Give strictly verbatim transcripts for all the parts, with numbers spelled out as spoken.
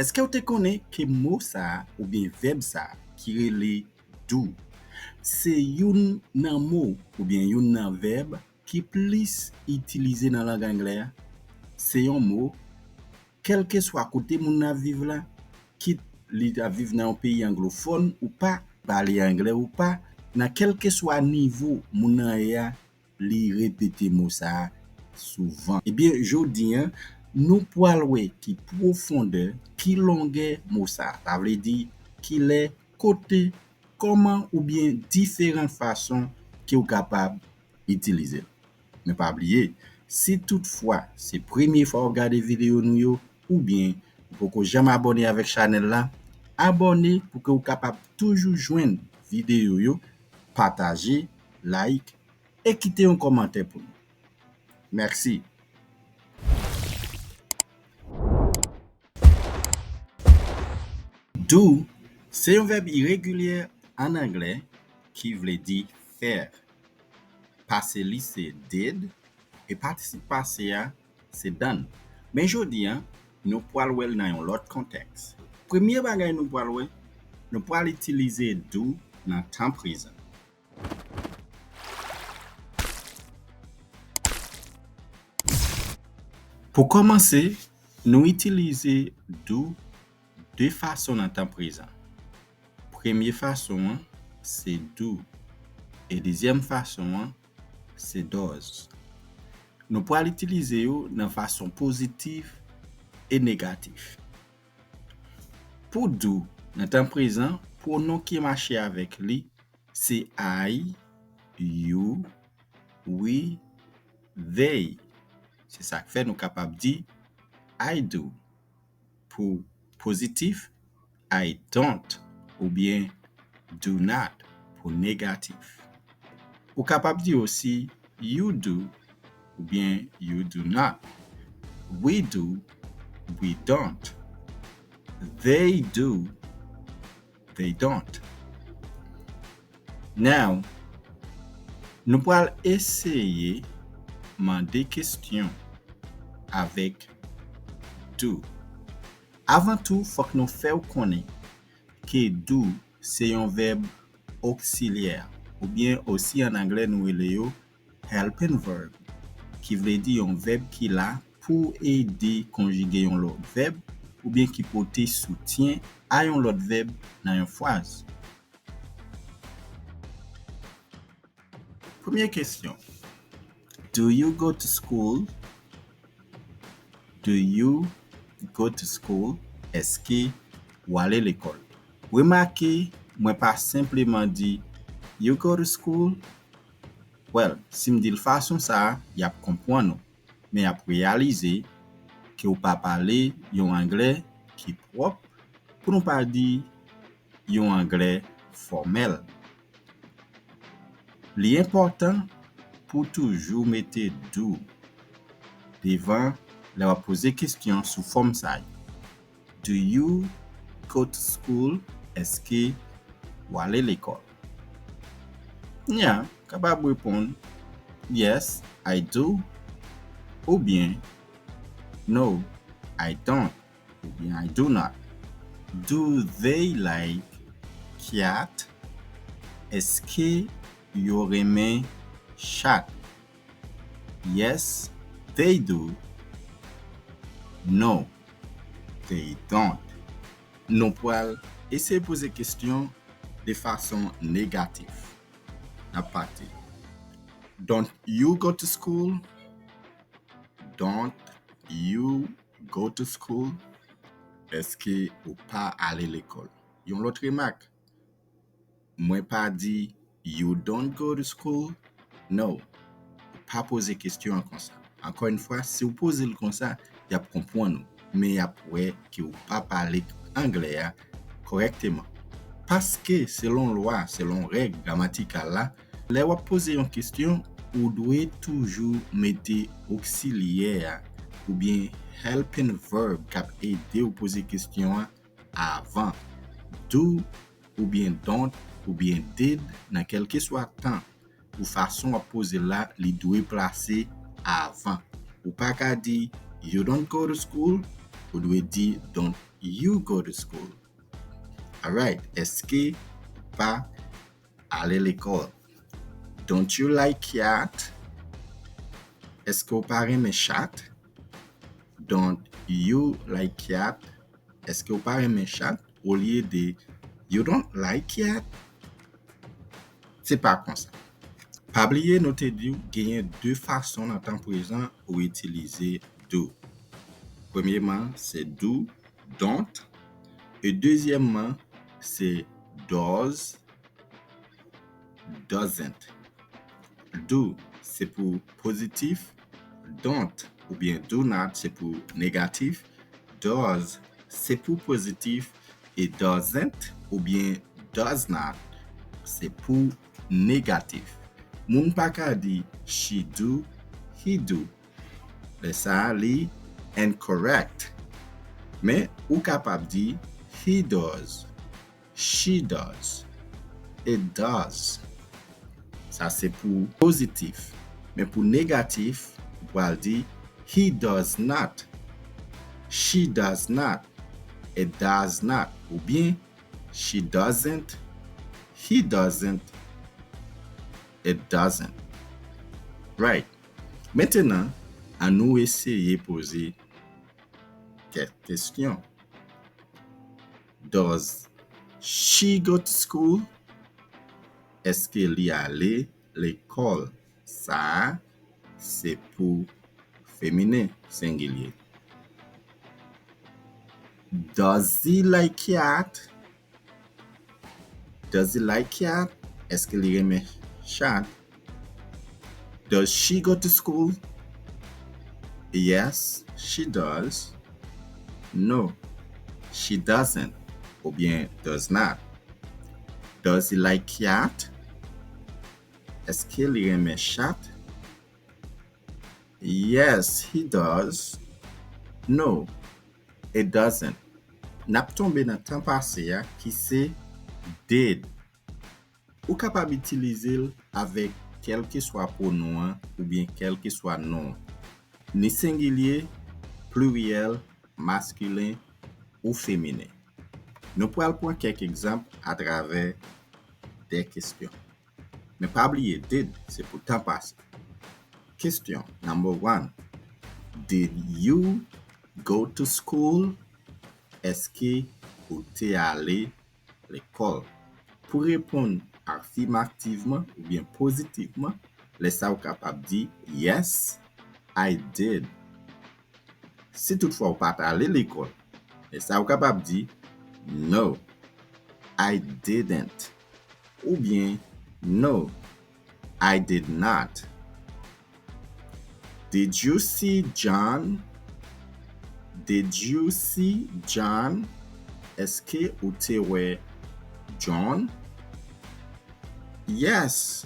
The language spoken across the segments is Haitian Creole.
Èske w te konnen ke mo sa a oubyen vèb sa a ki rele do, se youn nan mo oubyen youn nan vèb ki plis itilize nan lang anglè a? Se yon mo, kèlkeswa kote moun nan ap viv la, kit li ap viv nan yon peyi anglofòn ou pa, pale anglè ou pa, nan kèlkeswa nivo moun nan ye a, li repete mo sa a souvan. Ebyen, jodi a, nou pral wè ki pwofondè, ki longè mo sa a. Sa vle di, kilè, kote, kòman oubyen diferan fason ke w kapab itilize l. Men pa bliye, si toutfwa se premye fwa w ap gade videyo nou yo, oubyen ou poko janm abòne avèk chanèl la, abòne pou ke w kapab toujou jwenn videyo yo, pataje, like, e kite yon kòmantè pou nou. Mèsi. Do se yon vèb iregilye an anglè ki vle di fè. Pase li se did e patisip pase a se done. Men jodi a, nou pral wè l nan yon lòt kontèks. Premye bagay nou pral wè, nou pral itilize do nan tan prezan. Pou kòmanse, nou itilize do de fason nan tan prezan. Premye fason an se do e dezyèm fason an se does. Nou pral itilize yo nan fason pozitif e negatif. Pou do nan tan prezan, pwonon ki mache avèk li se I, you, we, they. Se sa k fè nou kapab di I do pou pozitif, I don't oubyen do not pou negatif. Ou kapab di osi you do oubyen you do not. We do, we don't. They do, they don't. Now, nou pral eseye mande kesyon avèk do. Avan tou, fòk nou fè w konnen ke do se yon vèb oksilyè, oubyen osi an anglè nou rele yo helping verb, ki vle di yon vèb ki la pou ede konjige yon lòt vèb oubyen ki pote soutyen a yon lòt vèb nan yon fraz. Premye kesyon. Do you go to school? Do you go to school? Èske w ale lekòl? Remake, mwen pa senpleman di you go to school. Well, si m di l fason sa a, y ap konprann ou, men y ap reyalize ke w pa pale yon anglè ki pwòp, pou nou pa di yon anglè fòmèl. Li enpòtan pou w toujou mete do devan lè w ap poze kesyon sou fòm sa yo. Do you go to school? Èske w ale lekòl? Nya kapab reponn, yes, I do, oubyen no, I don't, oubyen I do not. Do they like cat? Èske yo renmen chat? Yes, they do. No, they don't. Nou pral eseye poze kesyon de fason negatif. N ap pati. Don't you go to school? Don't you go to school? Èske ou pa ale lekòl? Yon lòt remak, mwen pa di you don't go to school. No, ou pa poze kesyon an konsa. Ankò yon fwa, si w poze l konsa, y ap konprann ou, men y ap wè ke w pa pale anglè a kòrèkteman. Paske, selon lwa, selon règ gramatikal la, lè w ap poze yon kesyon, ou dwe toujou mete oksilyè a oubyen helping verb k ap ede w poze kesyon an avan. Do oubyen don't oubyen did, nan kèlkeswa tan ou fason w ap poze l la, li dwe plase avan. Ou pa ka di you don't go to school, ou dwe di don't you go to school? Alright, èske pa ale lekòl? Don't you like cat? Èske w pa renmen chat? Don't you like cat? Èske w pa renmen chat? Olye de you don't like cat? Se pa konsa. Pa bliye nou te di w genyen de fason nan tan prezan ou itilize do. Premyeman, se do, don't. E dezyèmman, se does, doesn't. Do se pou pozitif, don't oubyen do not se pou negatif, does se pou pozitif, e doesn't oubyen does not se pou negatif. Moun pa ka di she do, he do. Lè sa a, li incorrect. Men ou kapab di he does, she does, it does. Sa se pou pozitif. Men pou negatif, ou pral di he does not, she does not, it does not, oubyen she doesn't, he doesn't, it doesn't. Right. Mentenan, ann nou eseye poze kèk kesyon. Does she go to school? Èske li ale lekòl? Sa a se pou feminen, sengilye. Does he like cat? Does he like cat? Èske li renmen chat? Does she go to school? Yes, she does. No, she doesn't. Oubyen does not. Does he like cat? Èske li renmen chat? Yes, he does. No, it doesn't. N ap tonbe nan tan pase a ki se did. Ou kapab itilize l avèk kèlkeswa pwonon an oubyen kèlkeswa non an, ni sengilye, pliryèl, maskilen ou feminen. Nou pral pran kèk egzanp atravè de kesyon. Men pa bliye, did se pou tan pase. Kesyon number one. Did you go to school? Èske ou te ale lekòl? Pou reponn afimativman oubyen pozitivman, lè sa a ou kapab di yes, I did. Si toutfwa ou pa t ale lekòl, lè sa a ou kapab di no, I didn't. Oubyen no, I did not. Did you see John? Did you see John? Èske ou te wè John? Yes,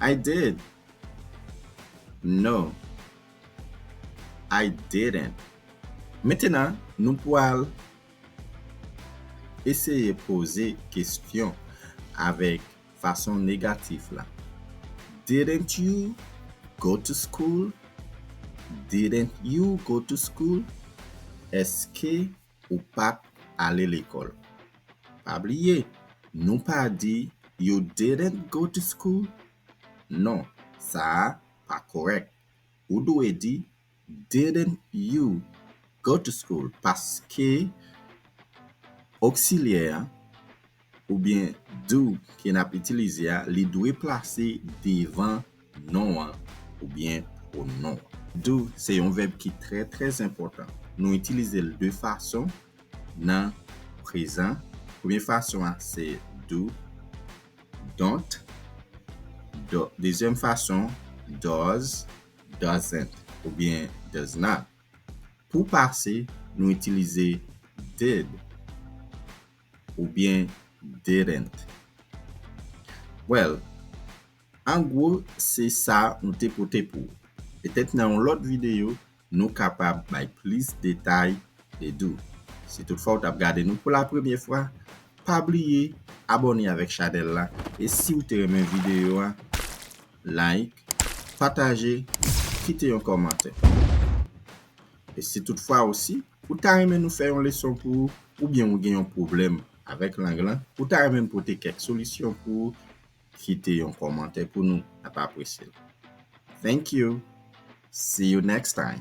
I did. No, I didn't. Mentenan, nou pral eseye poze kesyon avèk fason negatif la. Didn't you go to school? Didn't you go to school? Èske ou pa t ale lekòl? Pa bliye, nou pa di you didn't go to school. Non, sa a pa kòrèk. Ou dwe di didn't you go to school? Paske oksilyè a oubyen do ke n ap itilize a, li dwe plase devan non an oubyen pwonon an. Do se yon vèb ki trè, trè enpòtan. Nou itilize l de fason nan prezan. Premye fason an se do, don't. Do, dezyèm fason, does, doesn't, oubyen does not. Pou pase, nou itilize did oubyen didn't. Well, an gwo, se sa nou te pote pou ou. Petèt nan yon lòt videyo, nou kapab bay plis detay de do. Si toutfwa ou t ap gade nou pou la premyè fwa, pa bliye abòne avèk chanèl la. E si w te renmen videyo a, like, pataje, kite yon kòmantè. E si toutfwa osi, Ou ta renmen nou fè yon leson pou ou, oubyen ou gen yon pwoblèm avèk lang lan, ou ta renmen pote kèk solisyon pou ou, kite yon kòmantè pou nou, n ap apresye l. Thank you. See you next time.